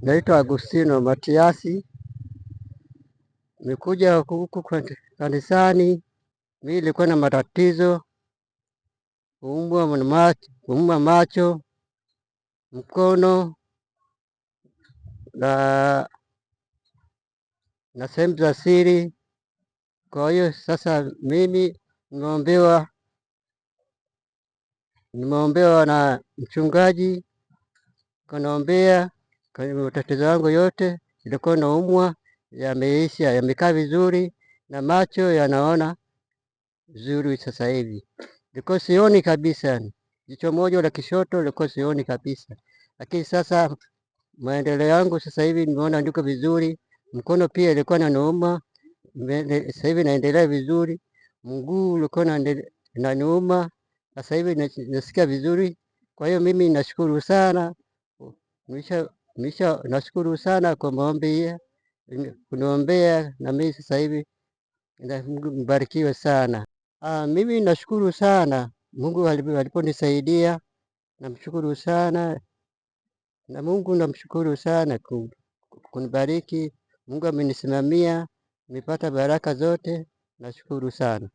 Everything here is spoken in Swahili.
Naitwa Agustino Matiasi, nimekuja huku kanisani. Mimi nilikuwa na matatizo kuumwa macho, mkono na sehemu za siri. Kwa hiyo sasa mimi nimeombewa na mchungaji, kanaombea matatizo yangu yote, nilikuwa naumwa yameisha, yamekaa vizuri na macho yanaona vizuri sasa hivi. Nilikuwa sioni kabisa, jicho moja la kishoto nilikuwa sioni kabisa, lakini sasa maendeleo yangu sasa hivi nimeona ndiko vizuri. Mkono pia ilikuwa inaniuma, sasa hivi naendelea vizuri. Mguu ulikuwa unaniuma, sasa hivi nasikia vizuri. Kwa hiyo mimi nashukuru sana nisha, nashukuru sana kwa maombi kuniombea, na mimi sasa hivi mbarikiwe sana. Mimi nashukuru sana Mungu aliponisaidia, namshukuru sana na Mungu namshukuru sana kunibariki. Mungu amenisimamia, nimepata baraka zote, nashukuru sana.